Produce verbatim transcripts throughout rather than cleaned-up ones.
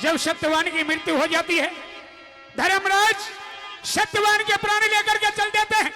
जब सत्यवान की मृत्यु हो जाती है, धर्मराज सत्यवान के प्राण लेकर के चल देते हैं।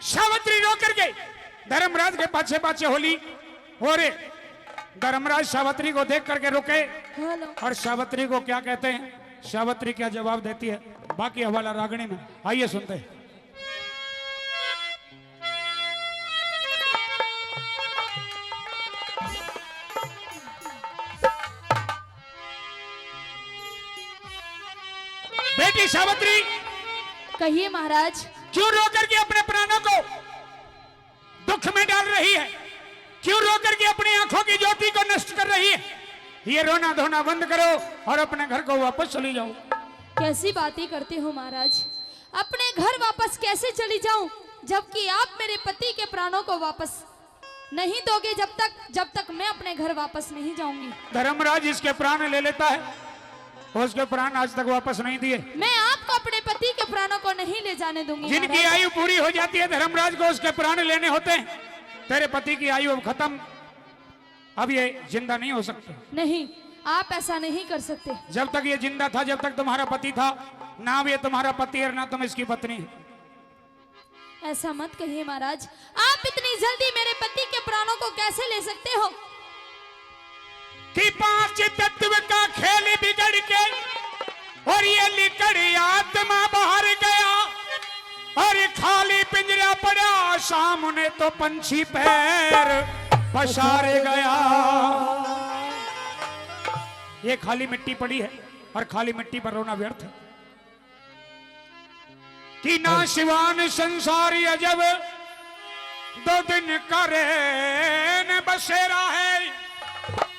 सावित्री रो करके धर्मराज के पाछे पाछे होली हो रहे। धर्मराज सावित्री को देख करके रुके। हेलो। और सावित्री को क्या कहते हैं, सावित्री क्या जवाब देती है, बाकी हवाला रागणी में। आइए सुनते हैं। बेटी सावित्री, कहिए महाराज। क्यों रो करके अपने प्राणों को दुख में डाल रही है? क्यों रो करके अपनी आंखों की ज्योति को नष्ट कर रही है? ये रोना धोना बंद करो और अपने घर को वापस चली जाओ। कैसी बातें करते हो महाराज? अपने घर वापस कैसे चली जाऊं, जबकि आप मेरे पति के प्राणों को वापस नहीं दोगे जब तक, जब तक मैं अपने घर वापस नहीं जाऊंगी। धर्मराज इसके प्राण ले लेता है, और उसके प्राण आज तक वापस नहीं दिए। मैं आपको अपने पति के प्राणों को नहीं ले जाने दूंगी जिनकी महाराज। आयु पूरी हो जाती है धर्मराज को, उसके प्राण लेने होते हैं। तेरे पति की आयु अब खत्म, अब ये जिंदा नहीं हो सकते। नहीं, आप ऐसा नहीं कर सकते। जब तक ये जिंदा था, जब तक तुम्हारा पति था, ना अब ये तुम्हारा पति है और ना तुम इसकी पत्नी है। ऐसा मत कहिए महाराज, आप इतनी जल्दी मेरे पति के प्राणों को कैसे ले सकते हो? कि पांच तत्व का खेल बिगड़ के और ये लिकड़ आत्मा बाहर गया और खाली पिंजरा पड़ा, सामने तो पंछी पैर पसार गया। ये खाली मिट्टी पड़ी है और खाली मिट्टी पर रोना व्यर्थ है। कि नाशवान संसार अजब दो दिन का रैन बसेरा है।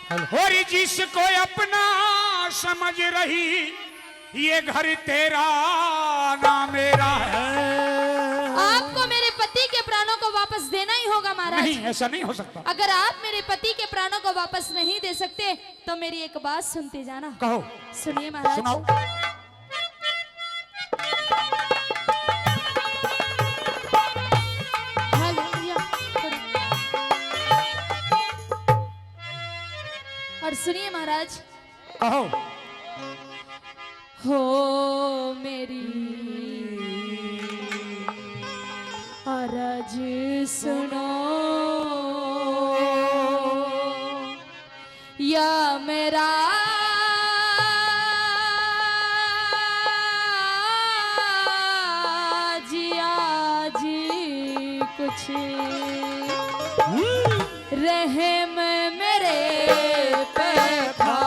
और जिसको अपना समझ रही, ये घर तेरा ना मेरा है। आपको मेरे पति के प्राणों को वापस देना ही होगा महाराज। नहीं, ऐसा नहीं हो सकता। अगर आप मेरे पति के प्राणों को वापस नहीं दे सकते तो मेरी एक बात सुनते जाना। कहो। सुनिए महाराज। सुनाओ। और सुनिए महाराज। कहो। हो मेरी अरज सुनो, या मेरा जी आज कुछ रहम मेरे पे खा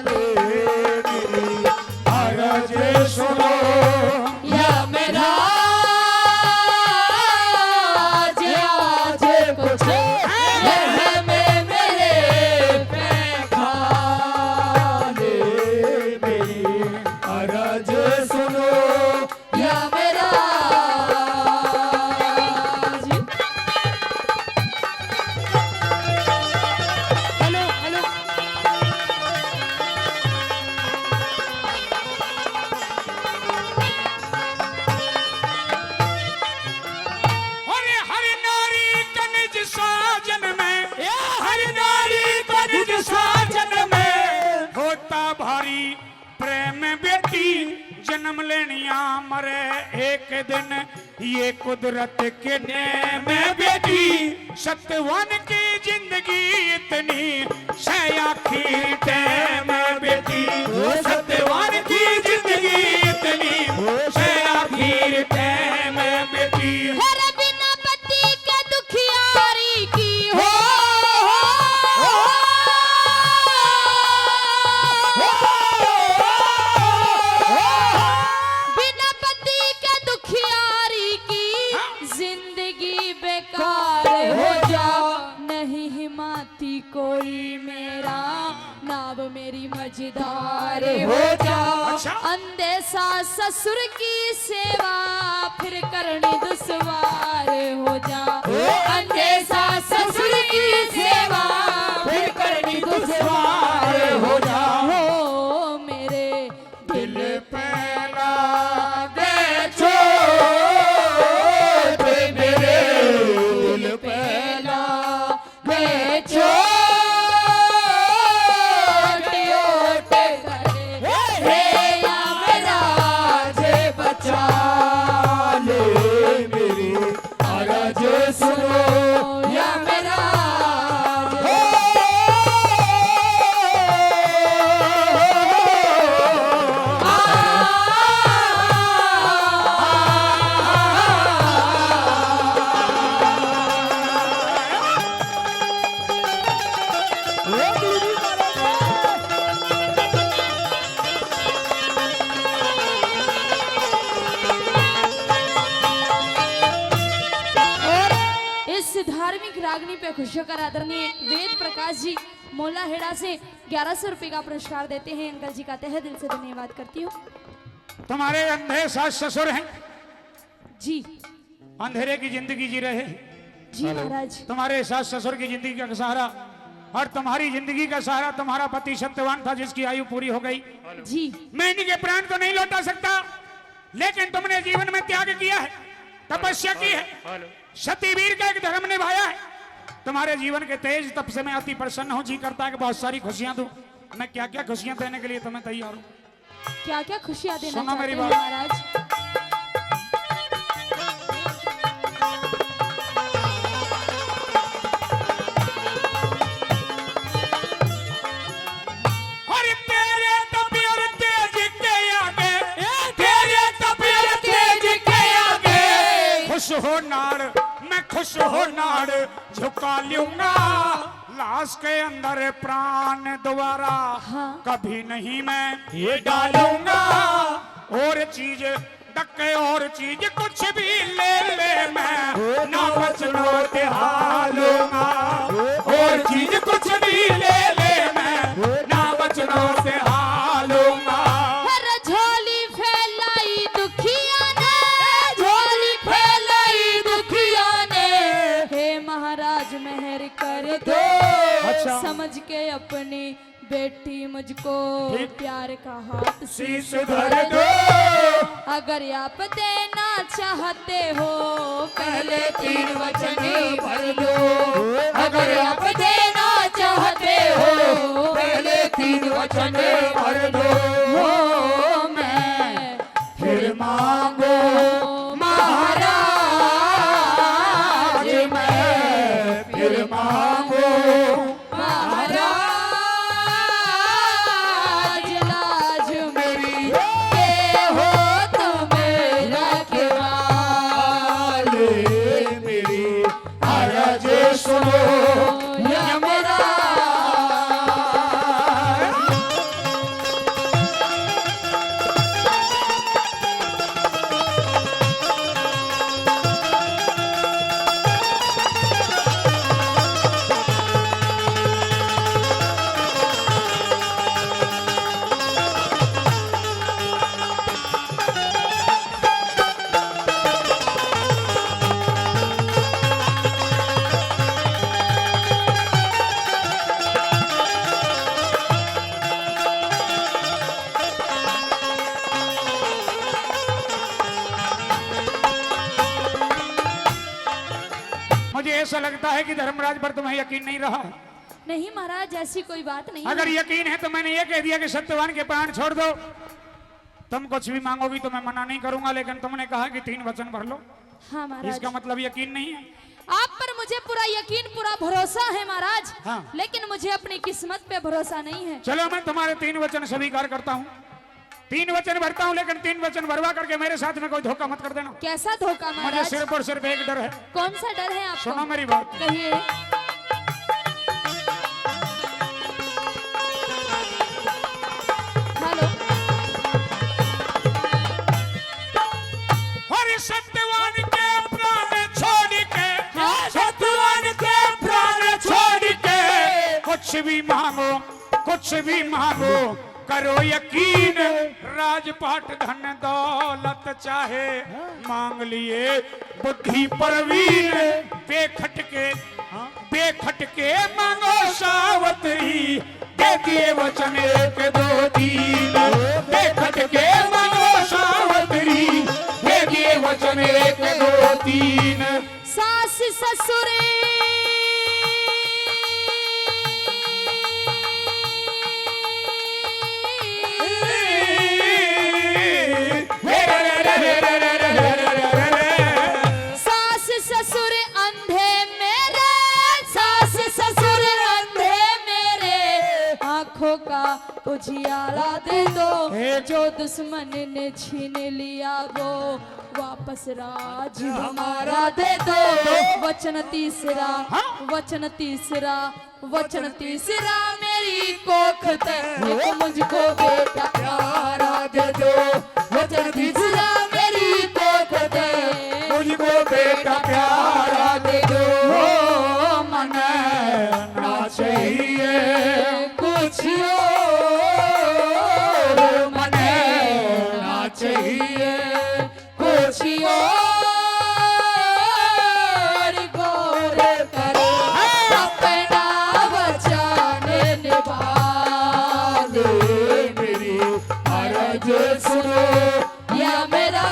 ले, मेरी अरज सुनो, या मेरा आज, आज कुछ रहम मेरे पे खा ले, मेरी अरज सुनो, या मेरा जी। Hello, hello. अरे हर नारी का निज साजन में, या हर नारी का निज साजन में होता भारी प्रेम बेटी। जन्म लेनिया मरे एक दिन, ये कुदरत के नेम बेटी। सत्यवान की जिंदगी इतनी सै आखिर टाइम बेटी, ओ सत्यवान की जिंदगी इतनी सै आखिर टाइम बेटी। हर बिना पति के दुखियारी की हो, बिना पति के दुखियारी की जिंदगी बेकार हो जा, नहीं हिमाती कोई मेरा, नाव मेरी मझधार हो जा। अच्छा। अंधे सास ससुर की सेवा फिर करनी दुश्वार हो जा। ओ अंधे सास ससुर की सेवा फिर करनी दुश्वार हो जा। हो मेरे दिल पे लागे चोट, मेरे दिल पे लागे चोट, ओट घोषकर आदरणीय वेद प्रकाश जी मोलाहेड़ा से ग्यारह सौ रुपए का पुरस्कार देते हैं। अंकल जी का तहे दिल से धन्यवाद करती हूँ। तुम्हारे अंधे सास ससुर हैं जी। अंधेरे की जिंदगी जी रहे हैं। जी महाराज। तुम्हारे सास ससुर की जिंदगी का सहारा और तुम्हारी जिंदगी का सहारा तुम्हारा पति सत्यवान था, जिसकी आयु पूरी हो गई। जी। मैं इनके प्राण तो नहीं लौटा सकता, लेकिन तुमने जीवन में त्याग किया है, तपस्या की है, सतीवीर का एक धर्म निभाया है। तुम्हारे जीवन के तेज तप से मैं अति प्रसन्न हूँ। जी करता है कि बहुत सारी खुशियां दूं। मैं क्या क्या खुशियां देने के लिए तुम्हें तैयार हूँ। क्या क्या खुशियां देना चाहते हो महाराज? अरे तेरे तप और तेज के आगे, तेरे तप और तेज के आगे खुश हो नाड़, मैं खुश हो नाड़ झुका लूंगा। लाश के अंदर प्राण दोबारा हाँ। कभी नहीं मैं ये डालूंगा। और चीज डके और चीज कुछ भी ले ले, मैं ना बचनों से हालूंगा। और चीज कुछ भी ले ले, मैं ना बचनों से हालूंगा। हर झोली फैलाई दुखिया ने, झोली फैलाई दुखिया ने। हे महाराज मेहर कर दो, अच्छा। समझ के अपनी बेटी मुझको ठीक। प्यार का हाथ शीश धर दो। अगर आप देना चाहते हो पहले तीन वचन भर दो। अगर आप देना चाहते हो पहले तीन वचन भर दो। हो मैं फिर मांगो महाराज, मैं फिर मांगो महाराज। लाज मेरी के हो तुम रखवाले, मेरी अरज सुनो यमराज। मुझे ऐसा लगता है कि धर्मराज पर तुम्हें यकीन नहीं रहा। नहीं महाराज, ऐसी कोई बात नहीं अगर है। यकीन है तो मैंने ये कह दिया कि सत्यवान के प्राण छोड़ दो। तुम कुछ भी मांगोगी तो मैं मना नहीं करूंगा, लेकिन तुमने कहा कि तीन वचन भर लो। हाँ महाराज। इसका मतलब यकीन नहीं है? आप पर मुझे पूरा यकीन, पूरा भरोसा है महाराज। हाँ। लेकिन मुझे अपनी किस्मत पे भरोसा नहीं है। चलो, मैं तुम्हारे तीन वचन स्वीकार करता हूँ, तीन वचन भरता हूँ, लेकिन तीन वचन भरवा करके मेरे साथ में कोई धोखा मत कर देना। कैसा धोखा महाराज? मुझे सिर्फ और सिर्फ एक डर है। कौन सा डर है आपको? सुनो मेरी बात। कहिए। हेलो। और सत्यवान के प्राण छोड़ के, हाँ? सत्यवान के प्राण छोड़ के कुछ भी मांगो, कुछ भी मांगो, करो यकीन, राजपाट धन दौलत चाहे मांग लिए बुद्धि प्रवीण। बेखट के, बेखट के मांगो सावतरी, दे दिए वचन एक दो तीन। बेखट के मांगो सावतरी, दे दिए वचन एक दो तीन। सास ससुर सास ससुर अंधे मेरे, सास ससुर अंधे मेरे, आंखों का उजियाला दे दो। हे। जो दुश्मन ने छीन लिया वो वापस राज हमारा दे दो। वचन तीसरा, हाँ। वचन तीसरा, वचन तीसरा मेरी कोख तै, एक मुझको बेटा प्यारा दे दो। वचन तीसरा मेरी कोख तै, मुझको बेटा प्यारा दे दो। ओ मन मेरी महाराज सुनो या मेरा।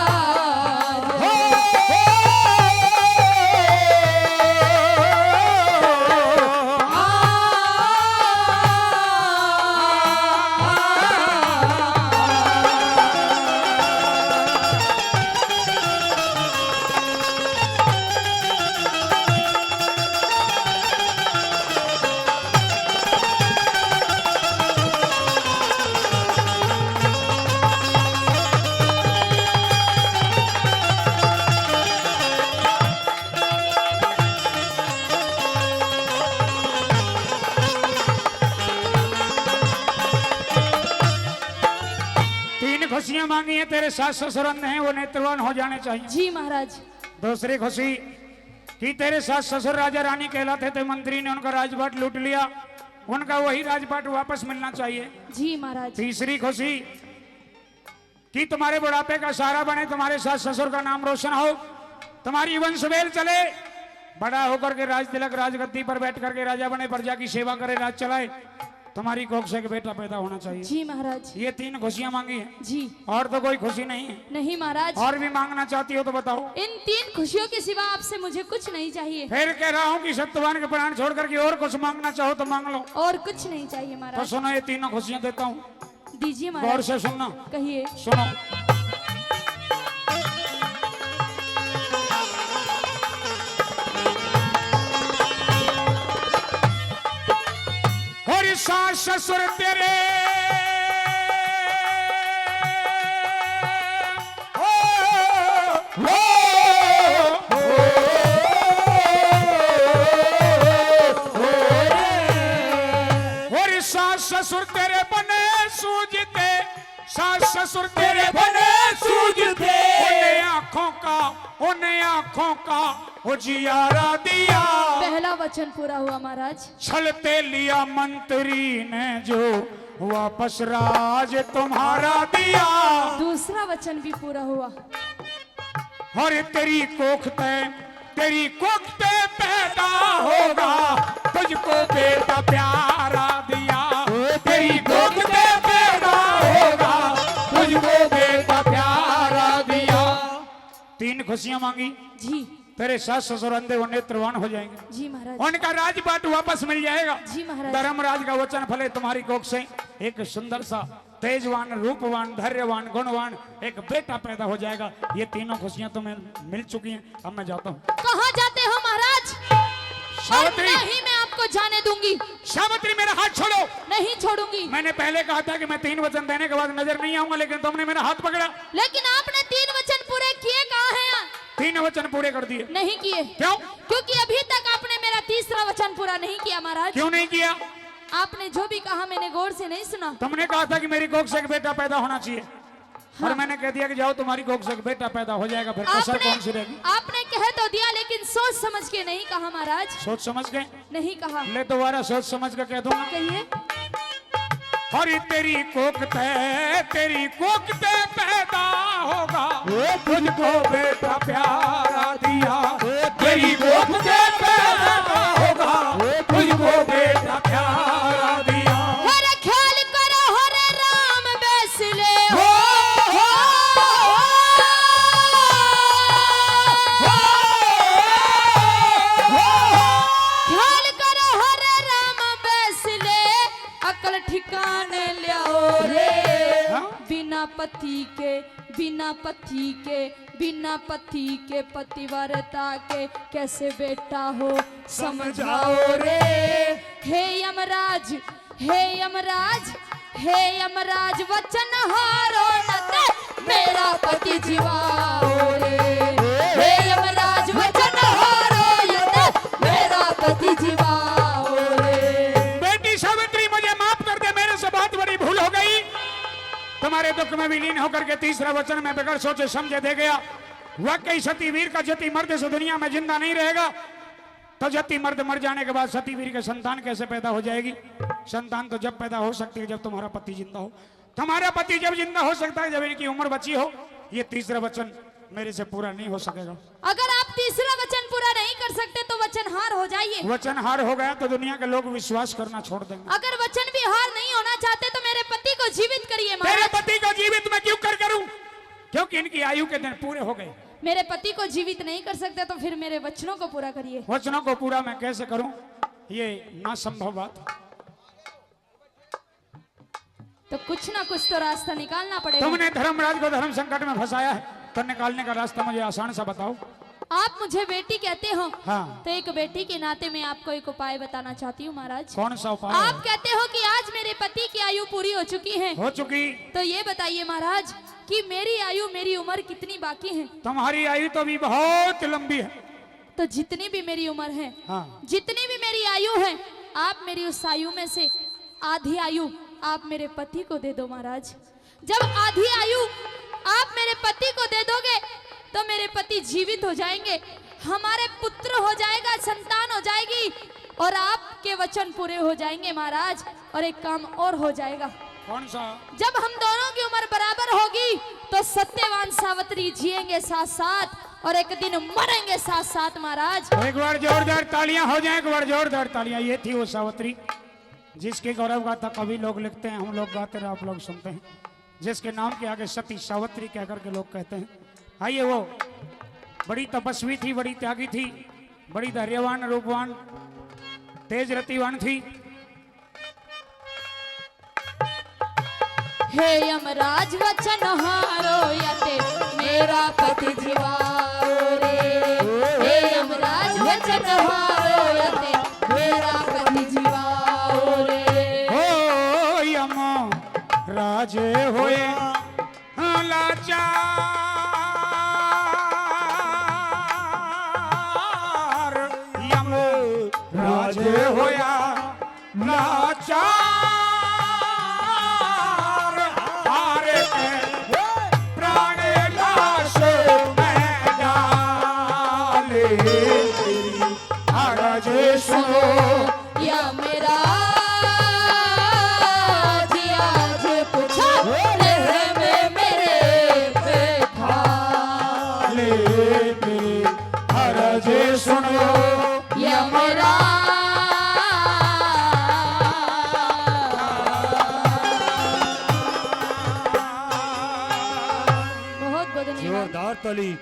तीन खुशियां मांगी हैं, तेरे सास ससुर अंधे हैं, वो नेत्रवान हो जाने चाहिए। जी महाराज। दूसरी खुशी कि तेरे सास ससुर राजा रानी कहलाते थे, मंत्री ने उनका राजपाट लूट लिया, उनका वही राजपाट वापस मिलना चाहिए। जी महाराज। तीसरी खुशी कि तुम्हारे बुढ़ापे का सहारा बने, तुम्हारे सास ससुर का नाम रोशन हो, तुम्हारी वंशवेल चले, बड़ा होकर के राज तिलक राजगद्दी पर बैठ करके राजा बने, प्रजा की सेवा करे, राज चलाए, तुम्हारी कोख से एक बेटा पैदा होना चाहिए। जी महाराज। ये तीन खुशियां मांगी है। जी। और तो कोई खुशी नहीं है। नहीं महाराज। और भी मांगना चाहती हो तो बताओ। इन तीन खुशियों के सिवा आपसे मुझे कुछ नहीं चाहिए। फिर कह रहा हूँ कि सत्यवान के प्राण छोड़ करके और कुछ मांगना चाहो तो मांग लो। और कुछ नहीं चाहिए तो महाराज। सुनो, ये तीनों खुशियां देता हूँ। दीजिए महाराज। गौर से सुनना। कहिए। सुनो। और सास ससुर तेरे, ओ, ओ, ओ, और सास ससुर तेरे बने सूझते, सास ससुर तेरे बने सूझते। उन्हें आंखों का, उन्हें आंखों का उजियारा दिया। पहला वचन पूरा हुआ महाराज। छल ते लिया मंत्री ने जो, वापस राज तुम्हारा दिया। दूसरा वचन भी पूरा हुआ। और तेरी कोख ते, तेरी कोख ते पैदा होगा, तुझको बेटा प्यारा दिया। तेरी कोख ते पैदा होगा, तुझको बेटा प्यारा दिया। तीन खुशियां मांगी। जी। तेरे सास ससुर अंधे, वो नेत्रवान हो जाएंगे। जी महाराज। उनका राजपाट वापस मिल जाएगा। जी महाराज। धर्मराज का वचन फले, तुम्हारी कोख से एक सुंदर सा, तेजवान, रूपवान, धैर्यवान, गुणवान एक बेटा पैदा हो जाएगा। ये तीनों खुशियां तुम्हें मिल चुकी हैं। अब मैं जाता हूँ। कहाँ जाते हो महाराज? सावित्री। अब नहीं मैं आपको जाने दूंगी। सावित्री, मेरा हाथ छोड़ो। नहीं छोड़ूंगी। मैंने पहले कहा था कि मैं तीन वचन देने के बाद नजर नहीं आऊंगा, लेकिन तुमने मेरा हाथ पकड़ा। लेकिन आपने तीन वचन पूरे किए कहाँ हैं? तीन वचन पूरे कर दिए। नहीं किए। क्यों? क्योंकि अभी तक आपने मेरा तीसरा वचन पूरा नहीं किया महाराज। क्यों नहीं किया? आपने जो भी कहा मैंने गौर से नहीं सुना। तुमने कहा था कि मेरी कोख से एक बेटा पैदा होना चाहिए। हाँ। और मैंने कह दिया कि जाओ, तुम्हारी कोख से एक बेटा पैदा हो जाएगा, फिर कसर आपने, कौन सी रहेगी? आपने कह तो दिया, लेकिन सोच समझ के नहीं कहा महाराज। सोच समझ के? नहीं कहा। ले, दोबारा सोच समझ के कह दूंगा। कहिए। हरी तेरी कोख ते, तेरी कोख ते पैदा होगा, वो तुझको बेटा प्यारा दिया। तेरी कोख ते पैदा होगा, वो तुझको बेटा प्यारा दिया। हर ख्याल करो हरे राम बैसले हो। ख्याल करो हरे राम बैसले, अकल ठिकाने ल्याओ रे। हाँ? बिना पति के, बिना पति के, बिना पति के पतिव्रता के कैसे बेटा हो समझाओ रे। हे यमराज, हे यमराज, हे यमराज, वचन हारो न ते मेरा पति जीवाओ रे। हे यमराज, वचन हारो न ते मेरा पति जीवाओ रे। बेटी सावित्री, मुझे माफ कर दे, मेरे से बहुत बड़ी भूल हो गई। तुम्हारे दुख में विलीन होकर के तीसरा वचन मैं बगैर सोचे समझे दे गया। वाकई सती वीर का जति मर्द इस दुनिया में जिंदा नहीं रहेगा। तो जति मर्द मर जाने के बाद सती वीर के संतान कैसे पैदा हो जाएगी? संतान तो जब पैदा हो सकती है जब तुम्हारा पति जिंदा हो। तुम्हारा पति जब जिंदा हो सकता है जब इनकी उम्र बची हो। ये तीसरा वचन मेरे से पूरा नहीं हो सकेगा। अगर आप तीसरा वचन पूरा नहीं कर सकते तो वचन हार हो जाइए। वचन हार हो गया तो दुनिया के लोग विश्वास करना छोड़ देंगे। अगर वचन भी हार नहीं होना चाहते तो मेरे पति को जीवित करिए महाराज। तेरे पति को जीवित मैं क्यों कर करूं? क्योंकि इनकी आयु के दिन पूरे हो गए। मेरे पति को जीवित नहीं कर सकते तो फिर मेरे वचनों को पूरा करिए। वचनों को पूरा मैं कैसे करूं? ये ना संभव बात। तो कुछ ना कुछ तो रास्ता निकालना पड़ेगा। तुमने धर्मराज को धर्म संकट में फंसाया है, तो निकालने का रास्ता मुझे आसान सा बताओ। आप मुझे बेटी कहते हो, हाँ। तो एक बेटी के नाते मैं आपको एक उपाय बताना चाहती हूँ महाराज। कौन सा उपाय है? आप कहते हो कि आज मेरे पति की आयु पूरी हो चुकी है। हो चुकी। तो ये बताइए महाराज कि मेरी आयु, मेरी उम्र कितनी बाकी है? तुम्हारी आयु तो अभी बहुत लंबी है। तो जितनी भी मेरी उम्र है, हाँ। जितनी भी मेरी आयु है, आप मेरी उस आयु में से आधी आयु आप मेरे पति को दे दो महाराज। जब आधी आयु आप मेरे पति को दे दोगे तो मेरे पति जीवित हो जाएंगे, हमारे पुत्र हो जाएगा, संतान हो जाएगी और आपके वचन पूरे हो जाएंगे महाराज। और एक काम और हो जाएगा। कौन सा? जब हम दोनों की उम्र बराबर होगी तो सत्यवान सावित्री जिएंगे साथ साथ और एक दिन मरेंगे साथ साथ महाराज। एक बार जोरदार तालियां हो जाए, एक बार जोरदार तालियां। ये थी वो सावित्री जिसके गौरव गाथा कवि लोग लिखते हैं, हम लोग गाते रहे, आप लोग सुनते हैं, जिसके नाम के आगे सती सावित्री कह करके लोग कहते हैं। आइए, वो बड़ी तपस्वी थी, बड़ी त्यागी थी, बड़ी धैर्यवान, रूपवान, तेज रतिवान थी। हे यमराज वचन हारो या ते मेरा पति जीवाओ रे। हे यमराज वचन हारो या ते मेरा पति जीवाओ रे। हो यम राज होए लाचार, यम राज होया लाचार, हार के प्राण लाश में डाले। अरज सुनो यमराज, आज कुछ रहम मेरे पे ढाले। अरज सुनो यमराज। बहुत बहुत धन्यवाद। जोरदार ताली।